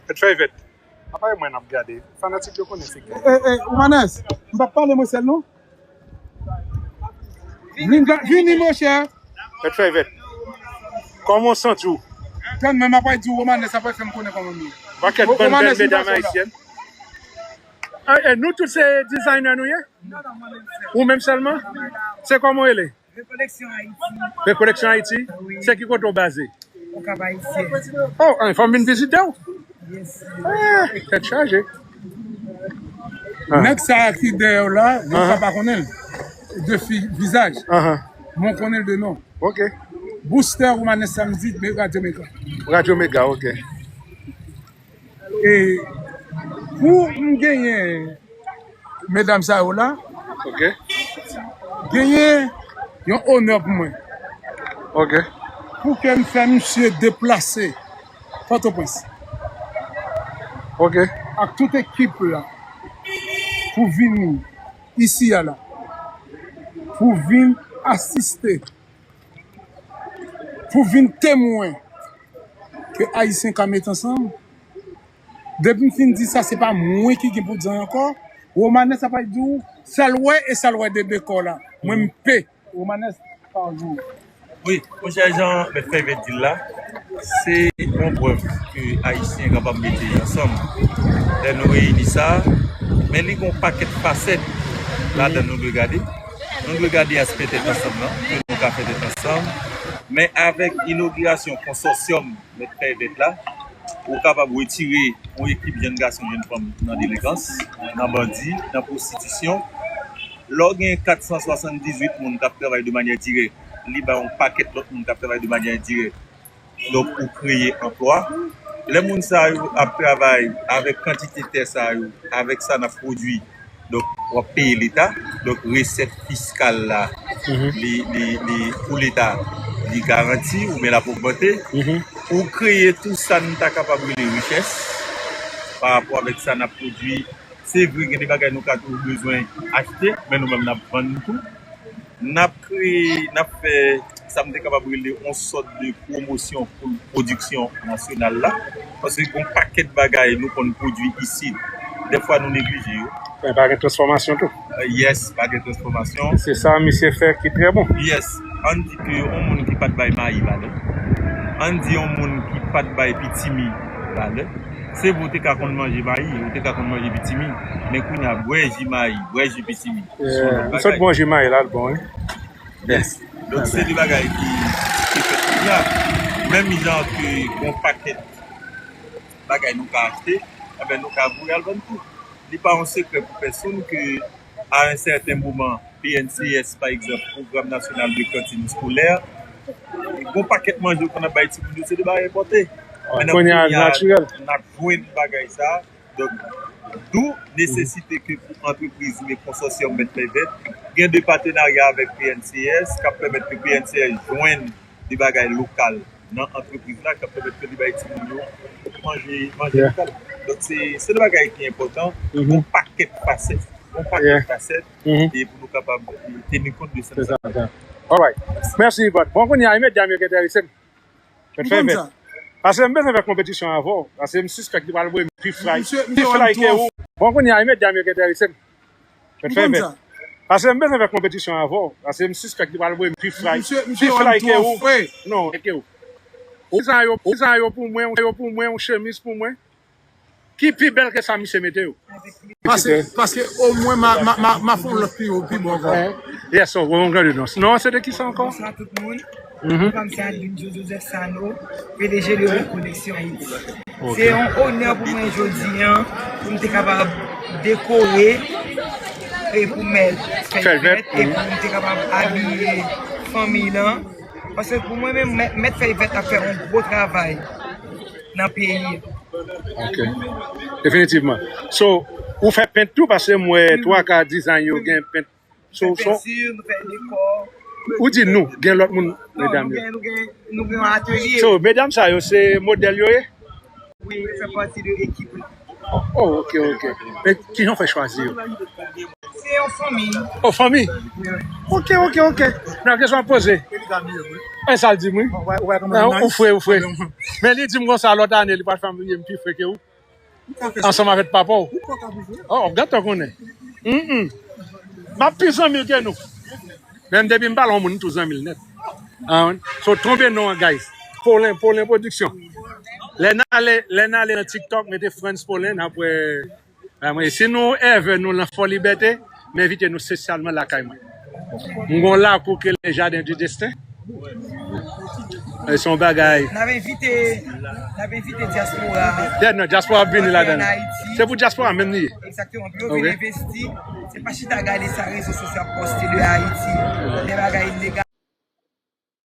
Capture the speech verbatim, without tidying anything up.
Mèt Fèy Vèt. Apa e mwen n ap gade. Fanatik yo konnen se ki. Eh, eh, Romanes, m p ap pale mwen sèl non. Vin, vini, monchè. Mèt Fèy Vèt. Kòman w santi w? Tann mwen, m ap di w, Romanes ap fè m konnen kòman m ye. Pakèt bann bèl medam ayisyèn. Eh, eh, nou tout se designer nou ye? Ou menm sèlman? Se kòman w rele? Rekoleksyon Ayiti. Rekoleksyon Ayiti? Wi. Se ki kote w baze? Okap Ayisyen. Oh, an, fò m vin vizite w. Yes. Ah, tèt chaje. Ah. Nèg sa a ki dèyè w la, nou ka pa konnen l. De fi, vizaj. Mwen konnen l de non. Ok. Booster Romanes Samedi, de Radio Mega. Radio Mega, ok. E pou m genyen medam sa yo la, ok, genyen yon onè pou mwen. Ok. Pou ke m fè misye deplase Pòtoprens. Ok. Ak tout ekip la pou vin isi a la. Pou vin asiste. Pou vin temwen ke Ayisyen ka met ansanm. Depi m fin di sa, se pa mwen ki gen pou di anyen ankò. Romanes ap al di w sa l wè e sa l wè de dekò la. Mwen, m pe. Romanes, pa jou. Wi, monchè, jan Mèt Fèy Vèt di l la, se yon prèv ke Ayisyen kapab mete ansanm. Lè nou reyini sa, men li gen yon pakèt fasèt ladan nou dwe gade. Nou dwe gade aspè tèt ansanm nan, ke nou ka fè tèt ansanm. Men avèk inogirasyon konsòsyòm Mèt Fèy Vèt la, ou kapab retire yon ekip jèn gason, jèn fanm nan delenkans, nan bandi, nan pwostitisyon. Lè w gen kat san swasanndizuit moun k ap travay de manyè dirèk, li bay yon pakèt lòt moun k ap travay de manyè endirèk. Donk, ou kreye anplwa. Lè moun sa yo ap travay avèk kantite tè sa yo, avèk sa n ap pwodui, donk, w ap peye Leta. Donk, resèt fiskal la, li, li, li, pou Leta, li garanti, oubyen l ap ogmante. Ou kreye tou sa n ta kapab rele richès pa rapò avèk sa n ap pwodui. Se vre, gen de bagay nou ka toujou bezwen achte, men nou menm n ap vann tou. N ap kreye, n ap fè sa m te kapab rele yon sòt de pwomosyon pou pwodiksyon nasyonal la. Paske gen yon pakèt bagay nou konn pwodui isit. Dèfwa nou neglije yo. Men pa gen transfòmasyon tou. Eh, yes, pa gen transfòmasyon. Se sa misye fè ki trè bon. Yes. Ann di ke yon moun ki pa t bay mayi valè. Ann di yon moun ki pa t bay pitimi valè. Se vre, ou te ka konn manje mayi, ou te ka konn manje pitimi. Men kounye a, bwè ji mayi, bwè ji pitimi. Yeah. M sot bwè ji mayi la, l bon, wi. Yes. Donk, se de bagay ki, ki fèt kounye a. Menm jan ke gon pakèt bagay nou ka achte, enben, nou ka voye al vann tou. Li pa yon sekrè pou pèsonn ke, a yon sèten moman, P N C S, pa egzanp, Pwogram Nasyonal de Kantin Eskolè, gon pakèt manje yo konn ap bay timoun yo, se de bagay enpòte. Men nan kounye a, n ap jwenn bagay sa. Donk, d'où nesesite ke pou antrepriz oubyen konsòsyòm Mèt Fèy Vèt gen de patenarya avèk P N C S k ap pèmèt ke P N C S jwenn de bagay lokal nan antrepriz la k ap pèmèt ke li bay timoun yo manje, manje lokal. Donk, se, se de bagay ki enpòtan, gon pakèt fasèt, gon pakèt fasèt, e pou nou kapab, e, teni kont de sa. Alright. Mèsi, Ivan. Bon, kounye a, e medam yo ki enterese m. Mèt Fèy Vèt. Paske m bezwen fè konpetisyon avè w. Paske m sispèk li pral voye m pi fly. Pi fly ke ou. Bon, kounye a, e medam yo ki enterese m. Mèt Fèy Vèt. Paske m bezwen fè konpetisyon avè w. Paske m sispèk li pral voye m pi fly. Pi fly ke ou. Non, ke ou. Ou sa yo, ou sa yo pou mwen, yo pou mwen, yon chemiz pou mwen. Ki pi bèl ke sa misye mete yo. Paske, paske omwen ma, ma, ma, ma fè yon lòt pi wo, pi bon ankò. Yes, so, bon, gade non. Non, se de kisa ankò? Bonswa tout moun. Non pa m se Adeline Joe Joseph Sano, P D G de Rekoneksyon Ayiti. Se yon onè pou mwen jodi a, pou m te kapab dekore e pou Mèt Fèy Vèt, e pou m te kapab abiye fanmi lan. Paske pou mwen menm, Mèt, Mèt Fèy Vèt ap fè yon gwo travay nan peyi. Ok. Definitivman. So, ou fè pent tou, paske m wè twa ka design yo gen pent. So, so, penti, nou fè dekò. Ou di nou, gen lòt moun, medam yo. Nou gen, nou gen, nou gen yon atelye. So, medam sa yo, se modèl yo ye? Wi, yo fè pati de ekip la. Oh, ok, ok. Men kijan w fè chwazi yo? Se yon fanmi. Oh, fanmi? Wi, wi. Ok, ok, ok. Nan kesyon ap poze. E sa l di m, wi. Ou fre, ou fre. Men li di m konsa lòt ane, li pral fè m vin pi fre ke ou. Ansanm avèk papa w. Oh, gade w konnen. Mm-mm. M ap pi zanmi l ke nou. Menm depi m pale yon moun, m tou zanmi l nèt. Ah, so, twonpe non an, guys. Paulin, Paulin Production. Lè n ale, lè n ale nan TikTok, mete Frantz Paulin, n ap wè. Ah, mwen, si nou ever nou nan Fò Libète, m envite nou espesyalman lakay mwen. M gon lakou ke le Jardin du Destin. E se yon bagay. N ap envite, n ap envite dyaspora. Yeah, non, dyaspora ap vini ladan. An Ayiti. Se pou dyaspora menm li ye. Egzakteman, pou yo vin envesti. Se pa chita gade sa rezo sosyo ap poste de Ayiti. De bagay ilegal.